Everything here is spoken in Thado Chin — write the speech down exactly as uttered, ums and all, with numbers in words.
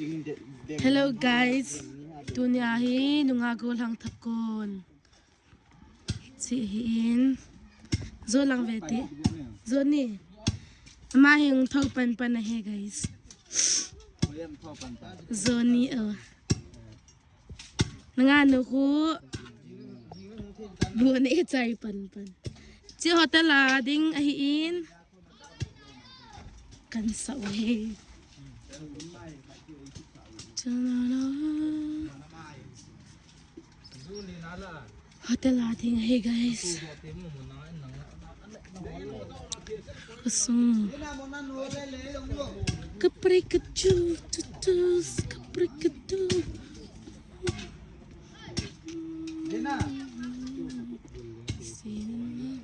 Hello guys, tunia hi nunga gollhang thakon. Chi hi in. Zo lang ve ti. Zo ni. Ama hi hung tho pan pan ahi guys. Zo ni o. Nunga nu khu. Bu ne chai pan pan. Chi hotel a ding ahi in. Kan sa u he. Hotel a ding ahi guys. Kusung. Kapre katu, tutus, kapre katu. Sin.